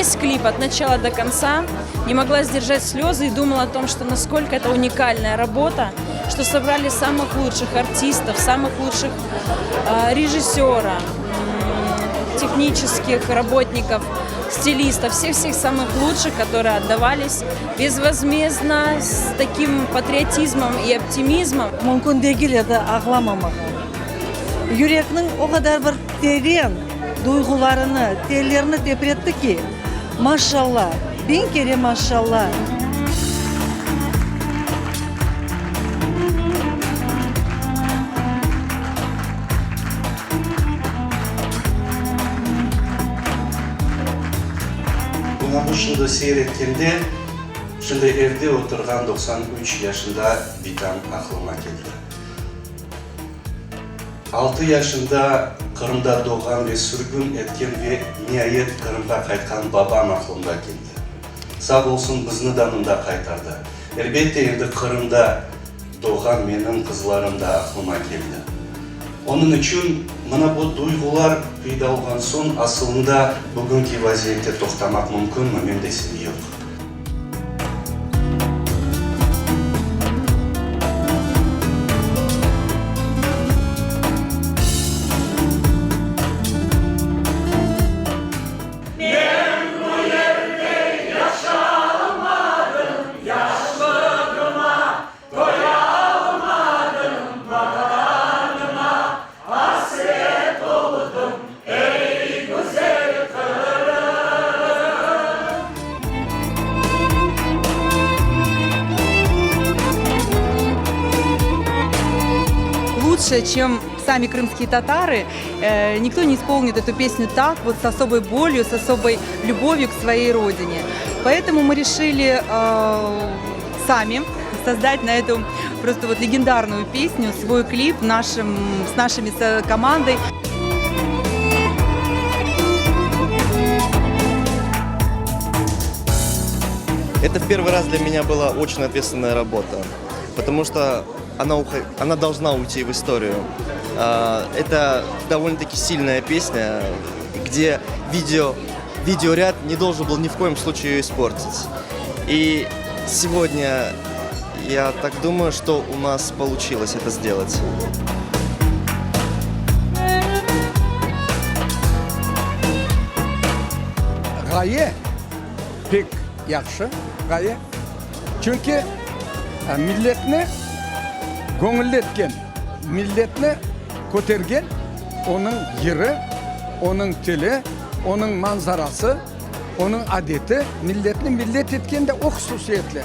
Весь клип от начала до конца, не могла сдержать слезы и думала о том, что насколько это уникальная работа, что собрали самых лучших артистов, самых лучших режиссера, технических работников, стилистов, всех-всех самых лучших, которые отдавались безвозмездно, с таким патриотизмом и оптимизмом. Mümkün degil edi ağlamamağa. Yürekniñ o qadar bir teren duyğularını, tellerini tepretti ki, maşalla, biñ kere maşalla! Bunı bu şimdi seyir etkende, şimdi evde oturğan 93 yaşında bitam aqlıma keldi. Altı yaşında Qırımda doğğan ve sürgün etken ve niayet Qırımğa qaytqan babam aqlımda keldi. Sağ olsun, bizni da mında qaytardı. Elbette, endi Qırımda doğğan menim qızlarım da aqlıma keldi. Onıñ içün mına bu duyğular peyda olğan soñ, asılında bugünki vaziyette toqtamaq mümkünmi, men desem, yoq. Men bu yerde yaşalmadım, yaşlığıma toyalmadım, Vatanıma asret oldım, ey güzel Qırım. Лучше, чем сами крымские татары, никто не исполнит эту песню так, вот с особой болью, с особой любовью к своей родине. Поэтому мы решили сами создать на эту просто вот легендарную песню свой клип нашим, с нашими командой. Это в первый раз для меня была очень ответственная работа, потому что она, она должна уйти в историю. Это довольно-таки сильная песня, где видео, видеоряд не должен был ни в коем случае ее испортить. И сегодня я так думаю, что у нас получилось это сделать. Ğaye pek yahşı ğaye, çünki milletni göñülletken, milletni kötergen onıñ yırı, onıñ tili, onıñ manzarası, onıñ adeti, milletni millet etken de o hususiyetler.